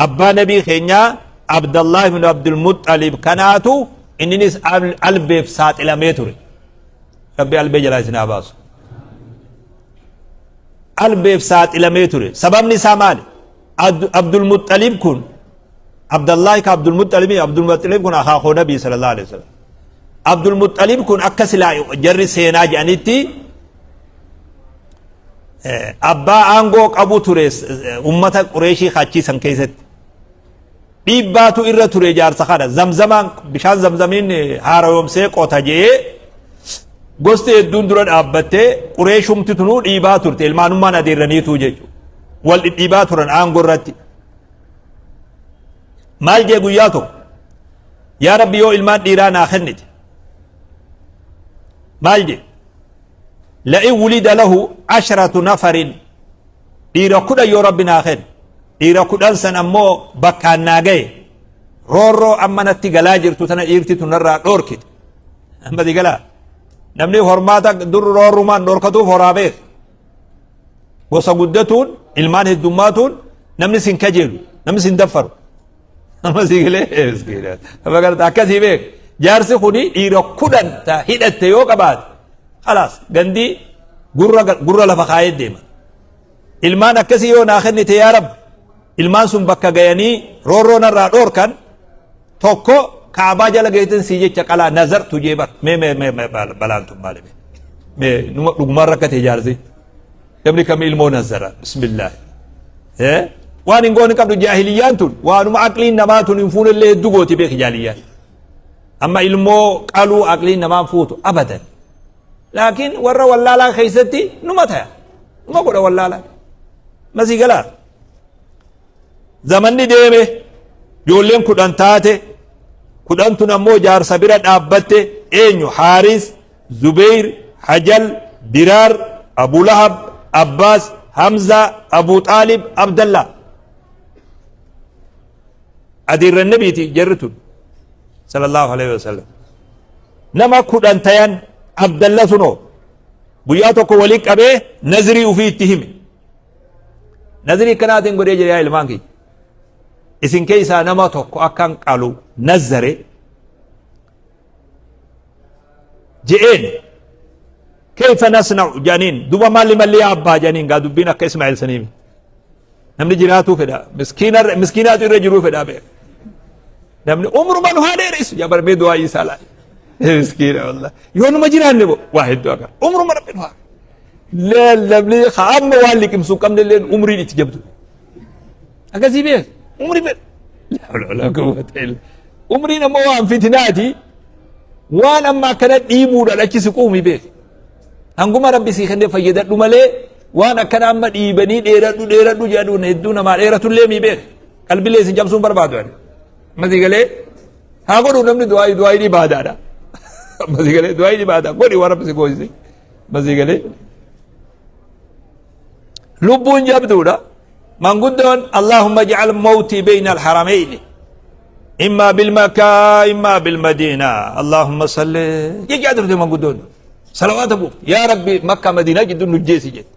Abbaa nabii keenyaa Abdallah ibn Abdul Muxxalib kanaatu inninis albeef saaxilamee ture. Rabbi albee jalaa isin haa baasu. Albeef saaxilamee ture. Sababni isaa maali? Abdul Muxxalib kun Abdallahi ka Abdul Muxxalib Abdul Muxxalib kun akaakoo nabii sallallahu alaihi wasallam. Abdul Muxxalib kun akka silaa jarri seenaa jedhanitti abbaa aangoo qabu ture ummata Qureeshii kachiisan keessatti. Dhiibbaatu irra ture jaarsa kana zamzamaan bishaan zamzamiin haarayoomsee qota je'ee gosti hedduun dura dhaabbattee Qureeshumti tunuu dhiibaa turte ilmaanummaan adeerraniituu jechuudha. Wal dhidhiibaa turan aangoo irratti. Maal jee guyyaa tokko yaa Rabbi yoo ilmaan dhiiraa naa kennite maal jee la'in wulida lahu asharatu nafarin dhiira 10 yoo Rabbi naa kenne dhiira 10 san ammoo bakkaan naa gaye roorroo amma natti galaa jirtu tana dhiirti tun narraa dhoorkite amma si galaa namni hormaata dur roorrumaan dhoorkatuuf horaa beek gosa guddatuun ilmaan heddummaatuun namni sin kajeelu namni sin daffaru amma si galee amma garta akkasii beek jaarsi kuni dhiira 10 ta hidhatte yoo qabaate khalaas gandii gurra gurra lafa kaayee deema ilmaan akkasii yoo naa kennite yaa rabbi ilmaan sun bakka gayanii roorroo narraa dhoorkan tokko kaabaa jala geetin sii jecha qalaa nazartu jee bar mee mee mee mee balaan tun maali mee mee numa dhugumaan rakkate jaarsi namni kam ilmoo nazara bismillah eh waan hin goone qabdu jaahiliyyaan tun waanuma aqliin namaa tun hin fuunellee hedduu gooti beeki jaahiliyyaan amma ilmoo qaluu aqliin namaa hin fuutu abadan laakiin warra wallaalaa keessatti numa taya numa godha wallaalaa masii galaa Zamanni deeme ijoolleen 10 taate 10 tun ammoo jaarsa bira dhaabbatte eenyu Haaris, Zubeyr, Hajal, Diraar, Abu Lahab, Abbaas, Hamza, Abu Xaalib, Abdallah. Adeerran nabiiti jarri tun sallallahu alaihi wasallam. Nama 10 tayan Abdallah sunoo guyyaa tokko walii qabee nazrii ufii itti hime. Nazrii akkanaatiin godhee jira yaa ilmaan kiyya. Isin keessaa nama tokko akkan qalu nazzare je'een kayfa nasna'u jedhaniin duba maalli malli yaa abbaa jedhaniin gaa dubbiin akka Ismaa'eel sanii miti. Namni jiraatuu fedha miskiinaatu irra jiruu fedha beeka. Namni umruma nu haa dheeressu yaa barmee du'aa isaa laal. Miskiina wallah. Yoo numa jiraanne bo waa hedduu akka umruma rabbi nu haa. Namni amma waan liqimsu hin qabne illee umriin itti jabdu. Akkasii beek umrii fedha. Laa hawla walaa quwwata illa. Umriin ammoo waan fitinaati. Waan amma akkana dhiibuudhaan achi siquumi beek. Hanguma rabbi sii kennee fayyadadhu malee waan akkana amma dhiibanii dheeradhu dheeradhu jedhuun hedduu namaa dheeratullee mii beek. Qalbilee isin cabsuun barbaadu ani. Amma sii galee haa godhu namni du'aa du'aa ibaadaadha. Amma sii galee du'aa ibaadaa godhi waan rabbi si goosise. Amma sii galee lubbuun jabduudha. Manguddoon Allahumma ij'al mawtii bayna al-haramayni. Imma bil-Makkaa imma bil-Madiina. Allahumma salli jechaa turte manguddoon. Salawaata buufte. Yaa Rabbi Makkaa Madiinaa jidduu nu jeesi jette.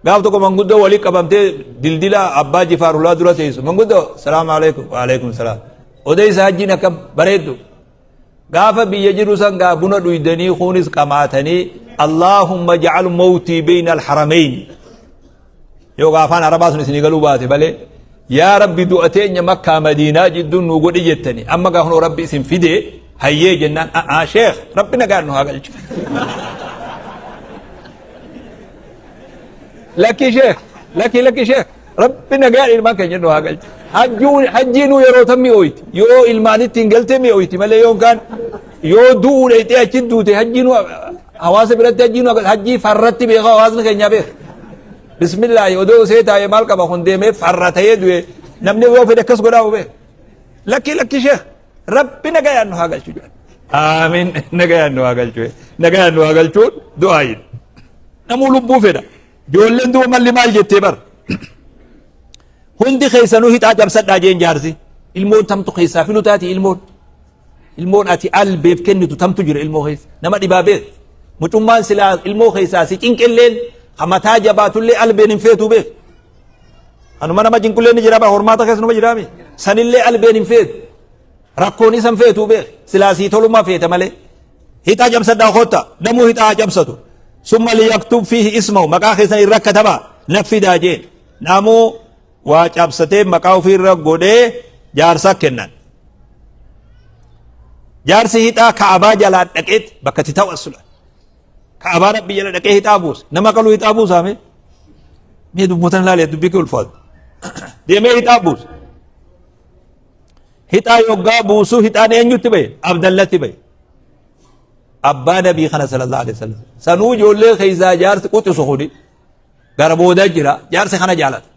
Gaaf tokko manguddoo walii qabamtee dildila abbaa jifaar hulaa dura teessu. Manguddoo salaamu alaikum wa alaikum salaam. Odeessa hajjiin akka bareeddu. Gaafa biyya jiru san gaa buna dhuydanii kuunis qamaatanii Allahumma ja'al mawtii bayna al-haramayn. Yoo gaa afaan arabaa sun isinii galuu baate malee yaa rabbi du'a teenya makkaa madiinaa jidduun nu godhi jettani amma gaa kunoo rabbi isin fide hayyee jennaan a'aa sheekh rabbi nagaan nu haa galchu. Lakki sheekh lakki lakki sheekh rabbi nagaan ilmaan keenya nu haa galchu. Hajjiinuu yeroo tam mi'ooyti yoo ilmaanitti hin galte mi'ooyti malee yookaan yoo du'uu dhayxee achi duute hajjiinuu hawaasa biratti hajjiinuu hajjii farratti beeka hawaasni keenyaa beeka. Bismillaahi odoo usee taa'ee maal qaba kun deemee farra ta'ee du'e namni yoo fedhe akkas godhaa hubee. Lakki lakki sheekh rabbi nagayaan nu haa galchu jedhan. Aamin nagayaan nu haa galchu nagayaan nu haa galchuun du'aayin. Namuu lubbuu fedha. Ijoolleen duuba malli maal jettee bar. Hundi keessanuu hixaa cabsadhaa jeen jaarsi. Ilmoon tamtu keessaa filu taati ilmoon. Ilmoon ati albeef kennitu tamtu jira ilmoo keessa. Nama dhibaa beek. Mucummaan silaa ilmoo keessaa si cinqilleen ha mataa jabaatullee albeen hin feetuu beek. Anuma nama jinqullee ni jira baa hormaata keessa numa jiraami. Sanillee albeen hin feetu. Rakkoon isan feetuu beek. Silaa sii tolummaa feeta malee. Hixaa cabsadhaa kotta. Namuu hixaa haa cabsatu. Summa liyaktub fiihi ismahu. Maqaa keessan irra katabaa. Naffidaa jeen. Namuu waa cabsatee maqaa ofiirra godhee jaarsa kennan. Jaarsi hixaa ka'abaa jalaa dhaqeet bakka itti tawassula. Ka'abaa rabbi jala dhaqee hixaa buuse. Nama qaluu hixaa buusaa mee? Mee dubbotan ilaalee dubbii kee ulfaatu. Deemee hixaa buuse. Hixaa yoggaa buusuu hixaan eenyutti bahe? Abdallatti bahe. Abbaa nabii kana sallallahu alaihi wasallam. Sanuu ijoollee keessaa jaarsi quxisu kuni gara boodaa jira. Jaarsi kana jaalata.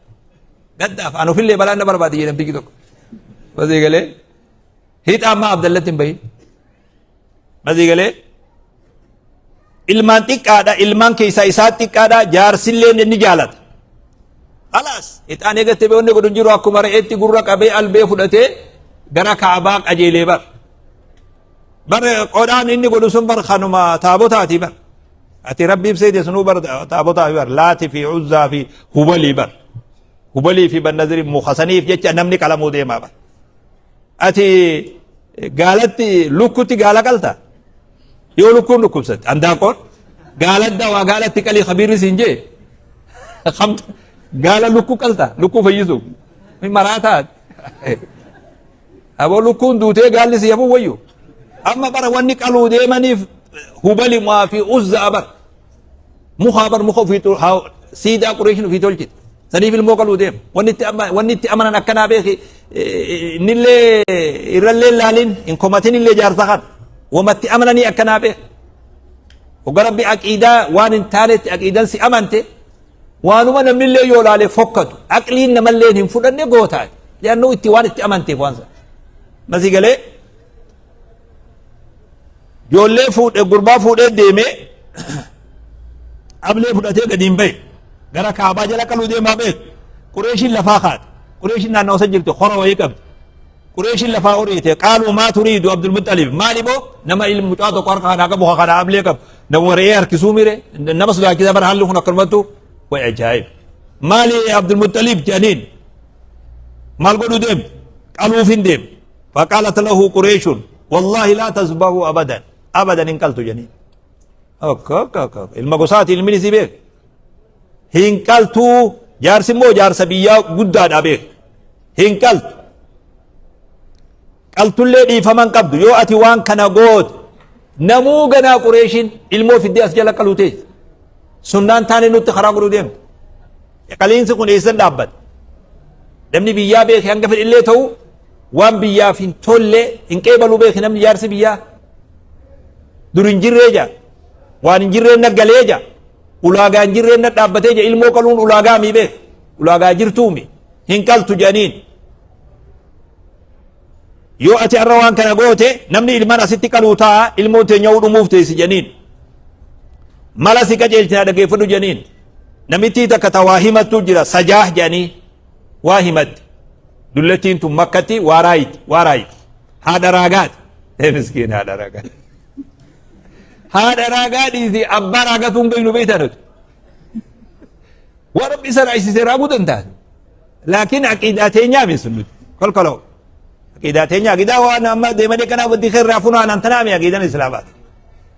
Gaddaaf an ofillee balaan na barbaade jedhe namtichi tokko. Basii galee hixaa ammaa Abdallatti hin bahin. Basii galee ilmaan xiqqaadha ilmaan keessaa isaa xiqqaadha jaarsillee ni jaalata. Khalaas ixaan eegatte beekonni godhu hin jiru akkuma re'eetti gurra qabee albee fudhatee gara kaabaa qajeelee bar. Bar qodhaan inni godhu sun bar kanuma taabotaati bar. Ati rabbiif seete sunuu bar taabotaa fi bar laati fi uzzaa fi hubalii bar. Hubalii fi bannaziri mukasaniif jecha namni qalamuu deemaa bar. Ati gaalatti lukkutti gaala qalta. Yoo lukkuun dhukkubsatte andaaqoon gaaladda waa gaalatti qalii kabiirri siin jee kamtu gaala lukkuu qalta lukkuu fayyisuuf maraataa aboo lukkuun duutee gaalli si hafuu wayyu amma bara wanni qaluu deemaniif hubali maa fi uzzaa bar mukaa bar muka ofii siidaa qureeshin ofii tolchite saniif ilmoo qaluu deema wanni itti amma wanni itti amanan akkanaa beeki innillee irrallee laalin hin komatin illee jaarsa kan wamatti amananii akkanaa beeki hogga rabbi aqiidaa waan hin taanetti aqiidan si amante waanuma namnillee yoo laale fokkatu aqliin namallee hin fudhanne gootaati li'annuu itti waan itti amanteef waan sana masii galee Ijoollee fuudhe gurbaa fuudhee deemee ablee fudhatee gadi hin bahe. Gara kaabaa jala qaluu deemaa beeku. Qureeshiin lafaa kaate. Qureeshiin naannoo isa jirtu hora wayii qabdi. Qureeshiin lafaa horiite qaaluu maa turiidu Abdul Muxalib maali boo nama ilmi mucaa tokko harka kanaa qabu kanaa ablee qabu nama re'ee harkisuu mire nama sodaachisaa bara haalli kun akkanumattu way ajaa'ib. Maali Abdul Muxalib jedhaniin maal godhuu deemte qaluuf hin deemte. Faqaalat lahu Qureeshun wallaahi laa tasbahu abadan abadan hin qaltu jedhaniin. Akka akka akka ilma gosaati ilmi isii beek. Hin qaltuu jaarsi immoo jaarsa biyyaa guddaadha beek. Hin qaltu. Qaltullee dhiifama hin qabdu yoo ati waan kana goote namuu ganaa Qureeshin ilmoo fiddee as jala qaluu teessi. Sunnaan taane nutti karaa godhuu deemte. Qaliinsi kun eessan dhaabbata? Namni biyyaa beeke hanga fedhillee ta'u waan biyyaaf hin tolle hin qeebalu beeke namni jaarsi biyyaa. Dur hin jirree jaa. Waan hin jirreen na galee jaa. Ulaagaa hin jirreen na dhaabbatee jaa. Ilmoo qaluun ulaagaa mii beeke. Ulaagaa jirtuumi. Hin qaltu jedhaniin. Yoo ati har'a waan kana goote namni ilmaan asitti qaluu ta'a ilmoon teenya dhumuuf teessi jedhaniin. Mala si qajeelchinaa dhaggeeffadhu jedhaniin. Namittii takka ta waa himattu jira sajaah jedhanii waa himatti. Dullattiin tun makkatti waa raayiti waa raayiti. Haadha raagaati. Ee miskiin haadha raagaa. Haadha raagaa dhiisi abbaa raagatu hin beeknu beektaa nuti. Waan rabbi isa raayisisee raaguu danda'a. Laakiin aqiidaa teenyaa mi sun nuti. Kolkoloo. Aqiidaa teenya aqiidaa waan amma deemanii kanaa wanti irraa funaanan tanaa mi aqiidaan islaamaati.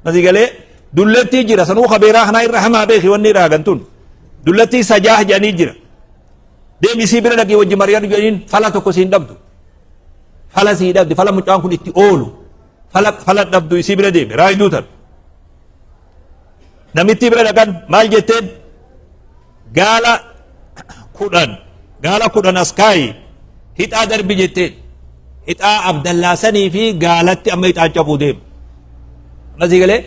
Masii galee dullattii jira sanuu kabeeraa kanaa irra hamaa beeki wanni raagan tun. Dullattii sajaah jedhanii jira. Deemi isii bira dhaqii wajji mari'adhu jedhaniin fala tokko siin dhabdu. Fala sii dhabdi fala mucaan kun itti oolu. Fala fala dhabdu isii bira deemi raayiduu tan. Namittii bira dhaqan maal jetteen gaala 10 gaala 10 as kaayi hixaa darbi jetteen hixaa abdallaa sanii fi gaalatti amma hixaan cabuu deema amma sii galee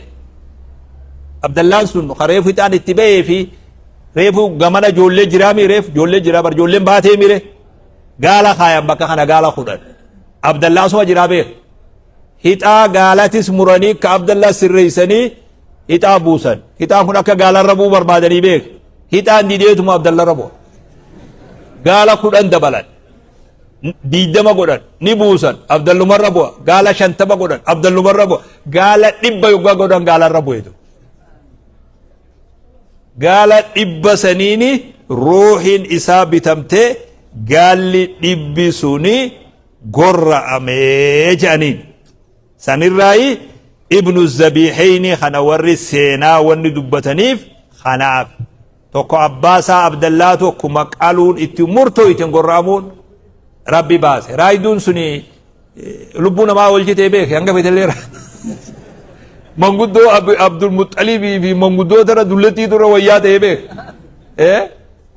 abdallaan sun ka reefu hixaan itti ba'ee fi reefu gamana ijoollee jiraa mi reefu ijoollee jiraa bar ijoolleen baatee mire gaala kaayan bakka kana gaala 10 abdallaa suma jiraa beeku hixaa gaalatis muranii ka abdallaa sirreessanii hixaa buusan. Hixaan kun akka gaalarra bu'uu barbaadanii beek. Hixaan dideetuma abdallarra bu'a. Gaala 10 dabalan. 20 godhan ni buusan abdallumarra bu'a. Gaala 50 godhan abdallumarra bu'a. Gaala 100 yoggaa godhan gaalarra bu'eetu. Gaala 100 saniini ruuhiin isaa bitamtee Gaalli dhibbi suni gorra'amee je'aniin. Sanirraayi Ibnu Zabiiheyni kana warri seenaa wanni dubbataniif kanaaf. Tokko abbaa isaa Abdallaatu akkuma qaluun itti murtooyten gorra'amuun Rabbi baase. Raayduun suni lubbuu namaa oolchitee beeke hanga feetellee manguddoo Abdul Muxxalibii fi manguddoota irra dullattiitu irra wayyaa ta'ee beeka.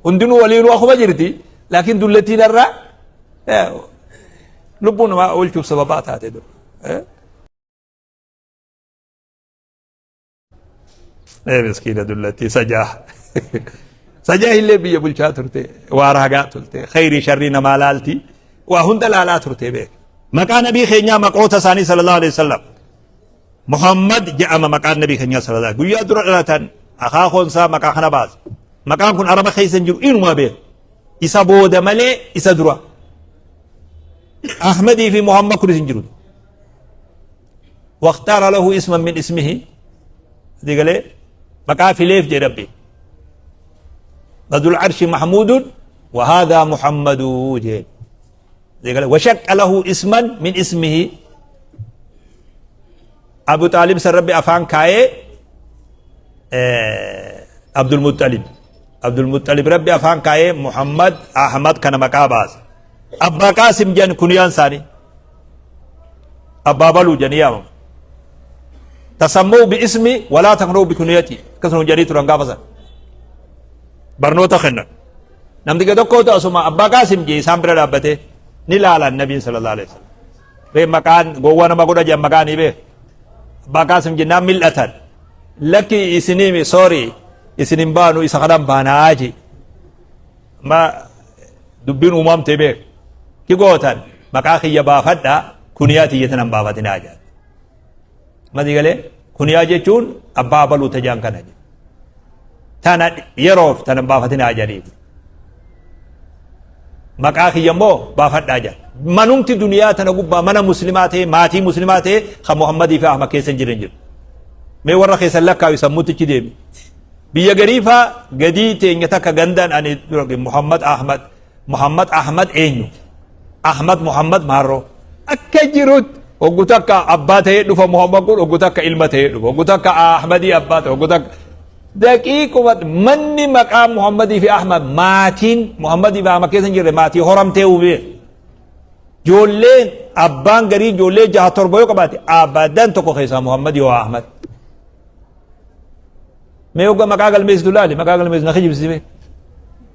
Hundinuu waliinuu akkuma jirti laakiin dullattiin irra lubbuu namaa oolchuuf sababaa taate dur. Ee miskiina dullattii sajaa. Sajaa illee biyya bulchaa turte, waa raagaa turte, khayrii sharrii namaa laalti, waa hunda laalaa turte beek. Maqaa nabii keenyaa maqoota isaanii sallallahu alaihi wasallam. Muhammad jedhama maqaan nabii keenyaa sallallahu alaihi guyyaa dura dhalatan akaakoon isaa maqaa kana baase. Maqaan kun araba keessa hin jiru inumaa beeku. Isa booda malee isa dura. Ahmadii fi Muhammad kunis hin jiru. Waqtaara lahu isman min ismihi. Digalee maqaa fileef jedhe Rabbi. Badul arshi mahmuudun wa haadhaa Muhammaduu jeen. Digalee washaqqa lahu isman min ismihi. Abu Xaalib san Rabbi afaan kaayee Abdul Muxalib. Abdul Muxalib Rabbi afaan kaayee Muhammad Ahmad kana maqaa baase. Abbaa Qaasim jedhan kuniyaan isaanii. Abbaa Baluu jedhanii yaamamu. Tasammuu bi ismi walaa taknuu bi kuniyati akkasuma jedhanii turan gaafa sana. Barnoota kennan. Namni tokkootu asuma Abbaa Qaasim jee isaan bira dhaabbatee ni laalan nabiin sallallahu alaihi wasallam. Ree maqaan gowwaa nama godha jedhan maqaan ni beeku. Abbaa Qaasim jennaan mil'atan. Lakki isiniimi sorry isin hin baanu isa kanan baanaa jee. Amma dubbiin uumamte beek. Ki gootan maqaa kiyya baafadha kuniyaa tiyya tanan baafatinaa jedhan. Mati galee kuniyaa jechuun abbaa abaluu tajaan kana jedhe. Tana yeroof tanan baafatinaa jedhaniif. Maqaa kiyya immoo baafadhaa jedhan. Manumti duniyaa tana gubbaa mana muslimaa ta'e maatii muslimaa ta'e kan Muhammadii fi Ahmad keessa hin jiran jiru. Mee warra keessan lakkaayu sammuutichi deemi. Biyya garii faa gadii teenya takka gandaan ani dura Muhammad Ahmad Muhammad Ahmad eenyu Ahmad Muhammad maarroo akka jirutti hoggu takka abbaa ta'ee dhufa Muhammad kun hoggu takka ilma ta'ee dhufa hoggu takka Ahmadii abbaa ta'e hoggu takka daqiiquma manni maqaa Muhammadii fi Ahmad maatiin Muhammadii fi Ahmad keessa hin jirre maatii horamtee uumee ijoolleen abbaan garii ijoollee jaha torba yoo qabaate abadan tokko keessaa Muhammad yoo Ahmad. Mee hogga maqaa galmeessitu laali maqaa galmeessitu na kijibsiise.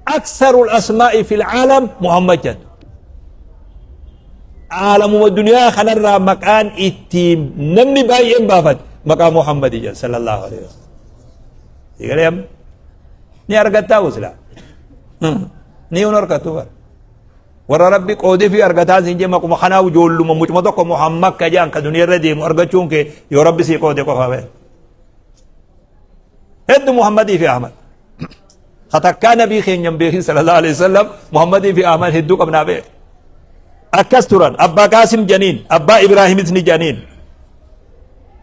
Aksarul asmaa'i fil caalam Muhammad jedhu. Caalamuma duniyaa kanarraa maqaan ittiin namni baay'een baafate maqaa Muhammadi jedhu sallallahu alaihi wasallam. Egalee amma ni argattaa usla. Ni hin argattu bara. Warra Rabbi qoodee fi argataa siin jee maquma kanaa ijoolluma mucuma tokko Muhammad ka jedhan ka duniyaa irra deemu argachuun kee yoo Rabbi sii qoode qofa bee. Heddu Muhammadii fi Ahmad. Hatakkaa nabii keenya hin beekin sallallahu alaihi wasallam Muhammadii fi Ahmad hedduu qabnaa bee. Akkas turan Abbaa Qaasim janiin Abbaa Ibraahimis ni janiin.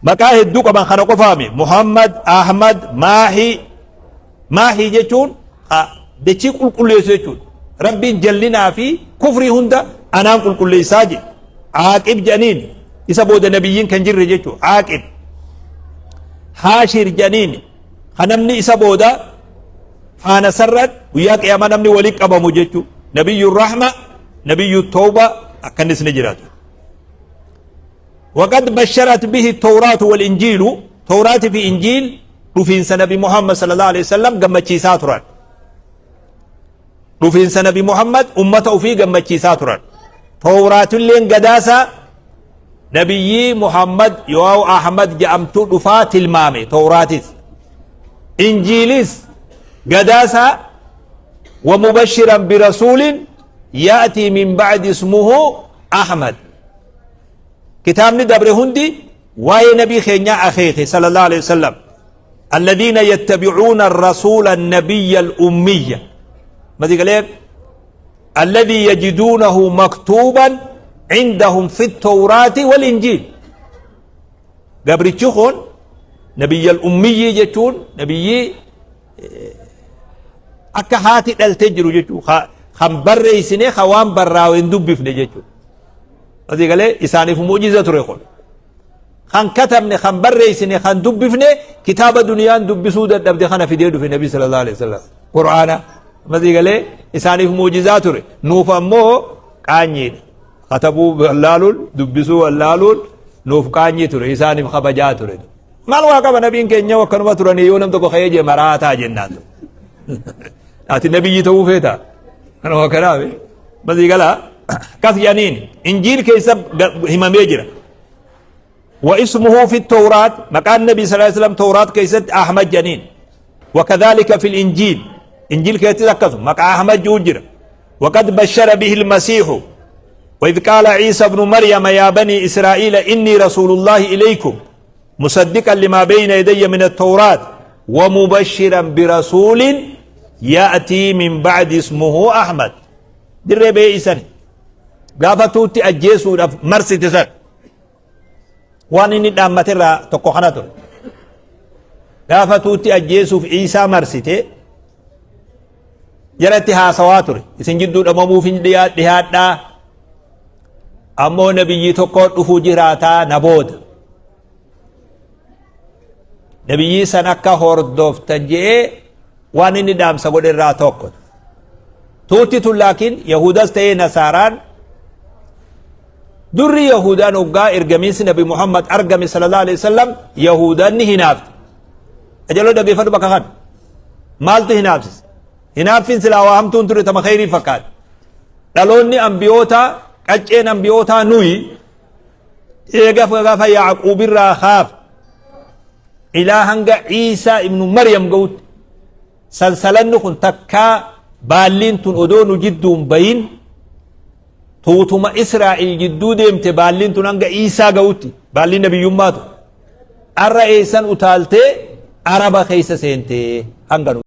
Maqaa hedduu qaban kana qofaami Muhammad Ahmad Maahi Maahii jechuun dachii qulqulleessu jechuudha. Rabbiin jallinaa fi kufrii hunda anaan qulqulleessaa jedhe. Aaqib jedhaniin isa booda nabiyyiin kan jirre jechuudha. Aaqib. Haashir jedhaniin kan namni isa booda faana sarran guyyaa qiyaamaa namni waliin qabamu jechuudha. Nabiyyu rahma, nabiyyu tawba akkanis ni jiraatu. Waqad basharat bihi tawraatu wal injiilu tawraati fi injiil dhufiinsa nabi Muhammad sallallahu alaihi wasallam gammachiisaa turan. Dhufiinsa nabi Muhammad ummata ofii gammachiisaa turan. Tawraatilleen gadaasa nabiyyii Muhammad yoo Ahmad jedhamtu dhufaa tilmaame tawraatis. Injiilis gadaasa wa mubashiran birasuulin ya'tii min ba'di ismuhu Ahmad. Kitaabni dabre hundi waa'ee nabii keenyaa akeeke sallallahu alaihi wasallam. Alladhiina yattabi'uuna ar-rasuula an-nabiyya al-ummiyya. Mati galee alladhii yajiduunahu maktuuban cindahum fi at-tawraati wal-injiil. Gabrichi kun nabiyya al-ummiyyii jechuun nabiyyii akka haati dhaltee jiru jechuudha. Kan barreessine kan waan barraawe hin dubbifne jechuudha. Asii galee isaaniif mu'jiza ture kun. Kan katabne, kan barreessine, kan dubbifne, kitaaba duniyaan dubbisuu dadhabde kana fidee dhufe Nabi sallallahu alaihi wasallam. Qur'aana. Asii galee isaaniif mu'jizaa ture. Nuuf ammoo qaanyiidha. Katabuu wallaaluun, dubbisuu wallaaluun nuuf qaanyii ture, isaaniif kabajaa ture. Maal waa qaba nabiin keenya akkanuma turanii yoo nam tokko ka'ee jee maraataa jennaan. Ati nabiyyi ta'uu feeta. Kanuma kanaaf basii galaa akkas jedhaniin Injiil keessa himamee jira. Wa ismuhu fi Tawraat, maqaan Nabii sallallahu alaihi wasallam Tawraat keessatti Ahmad jedhaniin. Wa kadhalika fil Injiil, Injiil keessatti akkasuma maqaa Ahmad jiru jira. وقد بشر به المسيح وإذ قال عيسى ابن مريم يا بني إسرائيل إني رسول الله إليكم مصدقا لما بين يدي من التوراة ومبشرا برسول يأتي من بعد اسمه أحمد. Dirree ba'ee isani gaafa tuutti ajjeesuudhaaf marsite san waan inni dhaammate irraa tokko kana ture. Gaafa tuutti ajjeesuuf Iisaa marsite jalatti haasawaa ture. Isin jidduu dhamamuuf hin dhiyaadhaa, ammoo nabiyyi tokko dhufuu jiraataa na booda, nabiyyii san akka hordoftan je'ee waan inni dhaamsa godhe irraa tokko. Tuutti tun laakiin Yahudas ta'ee Nasaaraan durri Yahudaan hoggaa ergamiinsi Nabi Muhammad argame sallallahu alaihi wasallam Yahudaan ni hinaafte. Ajaloo dhageeffadhu bakka kana. Maaltu hinaafsise? Hinaaffiin silaa waa hamtuun ture, tama khayrii fakkaate. Dhaloonni ambiyootaa, qacceen ambiyootaa nuyi eega gaafa Yaaquubirraa kaaf ilaa hanga Iisaa ibnu Maryam ga'utti sansalanni kun takkaa baalliin tun odoo nu jidduun bayin tuutuma Israa'el jidduu deemte. Baalliin tun hanga Iisaa ga'utti baalliin nabiyyummaa tun arra eessan utaaltee Araba keessa seentee hanga nu